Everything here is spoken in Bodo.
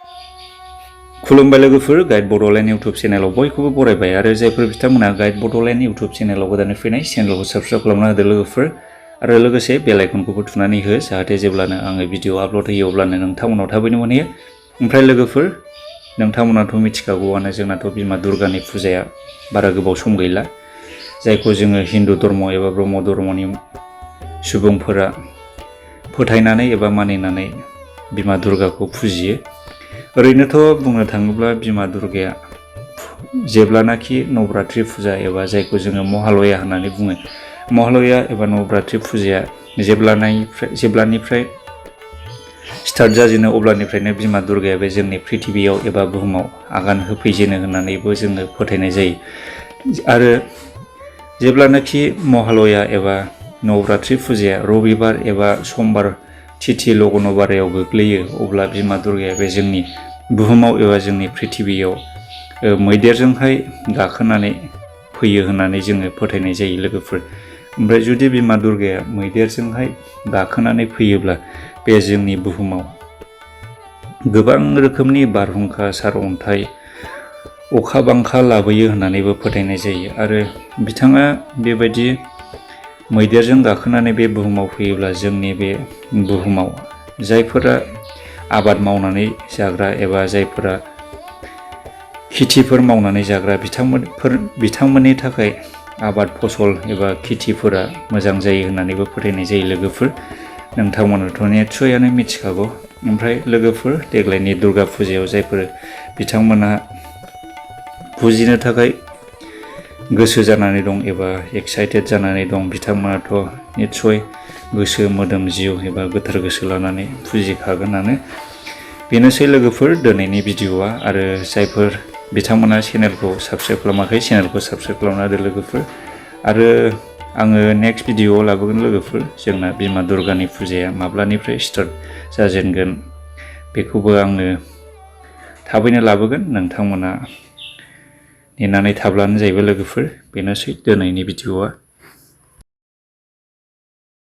खुलुमबाय लोगोफोर गाइड बड'लेण्ड इउटुब चेनेलाव बयखौबो बरायबाय आरो जायफोर बिथांमोना गाइड बड'लेण्ड इउटुब चेनेलाव गोदानै फैनाय चेनेलखौ साबस्क्राइब खालामना होदो लोगोफोर आरो लोगोसे बेल आइकनखौबो थुनानै हो जाहाथे जेब्लानो आङो भिडिअ आपल'ड होयो अब्लानो नोंथांमोनाव थाबैनो मोनहैयो। ओमफ्राय लोगोफोर नोंथांमोनाथ' मिथिखागौआनो जोंनाथ' बिमा दुर्गानि फुजाया बारा गोबाव सम गैला जायखौ जोङो हिन्दु धर्म एबा ब्रह्म धर्मनि सुबुंफोरा फोथायनानै एबा मानिनानै बिमा दुर्गाखौ फुजियो। ओरैनोथ' बुंनो थाङोब्ला बिमा दुर्गाया जेब्लानाखि नवरात्रि फुजा एबा जायखौ जोङो महालया होननानै बुङो महालया एबा नवरात्रि फुजाया जेब्लानिफ्राय स्टार्ट जाजेनो अब्लानिफ्रायनो बिमा दुर्गाया बे जोंनि प्रिथिबियाव एबा बुहुमाव आगान होफैजेनो होननानैबो जोङो फोथायनाय जायो। आरो जेब्लानाखि महालया एबा नवरात्रि फुजाया रबिबार एबा समबार तिथि लगनबारायाव गोग्लैयो अब्ला बिमा दुर्गाया बे जोंनि बुहुमाव एबा जोंनि प्रिथिबियाव मैदेरजोंहाय गाखोनानै फैयो होननानै जोङो फोथायनाय जायो लोगोफोर। ओमफ्राय जुदि बिमा दुर्गाया मैदेरजोंहाय गाखोनानै फैयोब्ला बे जोंनि बुहुमाव गोबां रोखोमनि बारहुंखा सारअन्थाइ अखा बांखा लाबोयो होननानैबो फोथायनाय जायो। आरो बिथाङा बेबायदि मैदेरजों गाखोनानै बे बुहुमाव फैयोब्ला जोंनि बे बुहुमाव जायफोरा आबाद मावनानै जाग्रा एबा जायफोरा खेथिफोर मावनानै जाग्रा बिथांमोननि थाखाय आबाद फसल एबा खेथिफोरा मोजां जायो होननानैबो फोथायनाय जायो लोगोफोर। नोंथांमोनाथ' निस्सयानो मिथिखागौ। ओमफ्राय लोगोफोर देग्लायनि दुर्गा फुजायाव जायफोर बिथांमोना फुजिनो थाखाय गोसो जानानै दं एबा एक्साइटेड जानानै दं बिथांमोनाथ' निस्सय गोसो मोदोम जिउ एबा गोथार गोसो लानानै फुजिखागोनानो। बेनोसै लोगोफोर दिनैनि भिडिअ'आ आरो जायफोर बिथांमोना चेनेलखौ साबस्क्राइब खालामाखै चेनेलखौ साबस्क्राइब खालामना होदो लोगोफोर। आरो आङो नेक्स्ट भिडिअ'आव लाबोगोन लोगोफोर जोंना बिमा दुर्गानि फुजाया माब्लानिफ्राय स्टार्ट जाजेनगोन बेखौबो आङो थाबैनो लाबोगोन नोंथांमोना नेनानै थाब्लानो जाहैबाय लोगोफोर। बेनोसै दिनैनि भिडिअ'आ।